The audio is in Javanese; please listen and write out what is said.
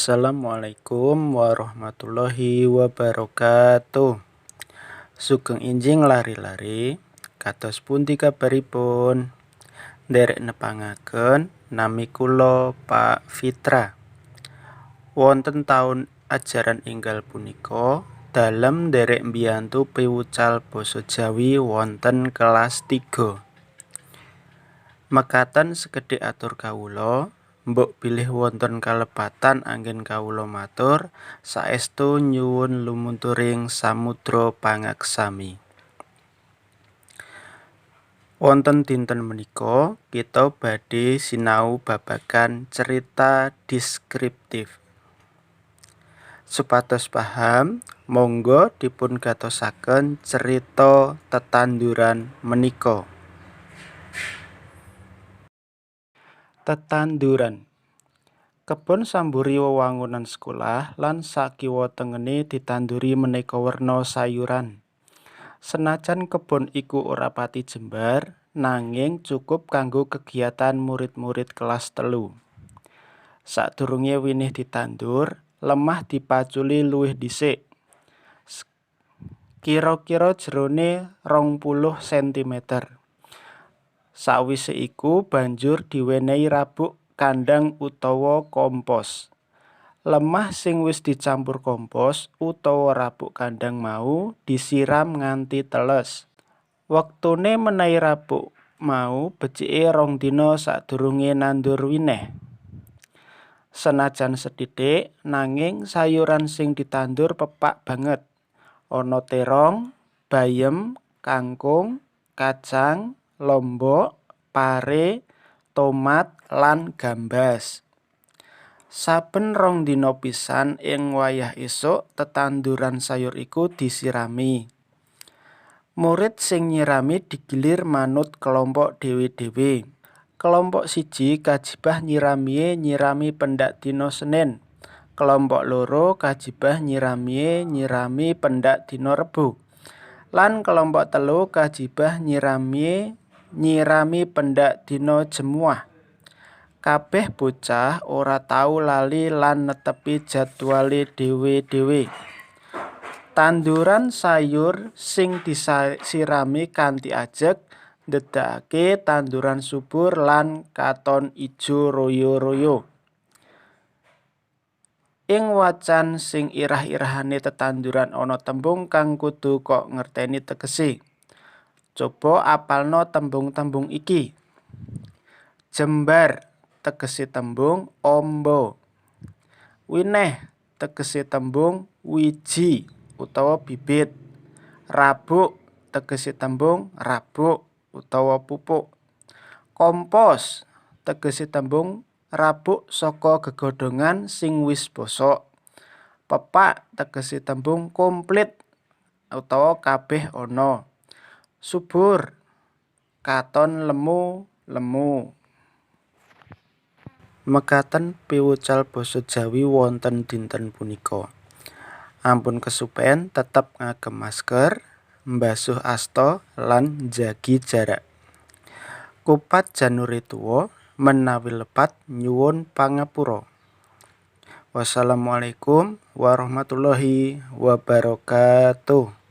Assalamualaikum warahmatullahi wabarakatuh. Sugeng injing lare-lare, kados pundi kabaripun? Nderek nepangaken nami kula Pak Fitra. Wonten taun ajaran enggal punika dalem nderek mbiyantu piwucal basa Jawi wonten kelas 3. Mekaten sekedhik atur kawula, mbok bilih wonten kalepatan anggen kawula matur, saestu nyuwun lumunturing samudra pangaksami. Wonten dinten menika kita badhe sinau babagan cerita deskriptif. Supados paham, monggo dipun gatosaken cerita tetanduran menika. Tetanduran. Kebon samburi wewangunan sekolah lan sakiwa tengene ditanduri maneka werna sayuran. Senajan kebon iku ora pati jembar, nanging cukup kanggo kegiatan murid-murid kelas 3. Sadurunge winih ditandur, lemah dipaculi luwih dhisik. Kira-kira jerone 20 cm. Sawise iku banjur diwenehi rabuk kandhang utawa kompos. Lemah sing wis dicampur kompos utawa rabuk kandhang mau disiram nganti teles. Wektune menehi rabuk mau becike 2 dina sadurunge nandur winih. Senajan sethithik, nanging sayuran sing ditandur pepak banget. Ana terong, bayem, kangkung, kacang, lombok, pare, tomat lan gambas. Saben 2 dina pisan ing wayah esuk tetanduran sayur iku disirami. Murid sing nyirami digilir manut kelompok dhewe-dhewe. Kelompok 1 kajibah nyirami pendak dina Senin. Kelompok 2 kajibah nyirami pendak dina Rebo. Lan kelompok 3 kajibah nyirami pendak dina Jemuah. Kabeh bocah ora tau lali lan netepi jadwale dhewe-dhewe. Tanduran sayur sing disirami kanthi ajeg ndedekake tanduran subur lan katon ijo royo-royo. Ing wacan sing irah-irahane tetanduran ana tembung kang kudu kok ngerteni tegese. Coba apalno tembung-tembung iki. Jembar tegese tembung amba. Wineh tegese tembung wiji utawa bibit. Rabuk tegese tembung rabuk utawa pupuk. Kompos tegese tembung rabuk saka gegodhongan sing wis bosok. Pepak tegese tembung komplit utawa kabeh ana. Subur katon lemu-lemu. Mekaten piwucal basa Jawi wonten dinten punika. Ampun kesupen tetep ngagem masker, mbasuh asta lan njagi jarak. Kupat janure tuwa, menawi lepat nyuwun pangapura. Wassalamualaikum warahmatullahi wabarakatuh.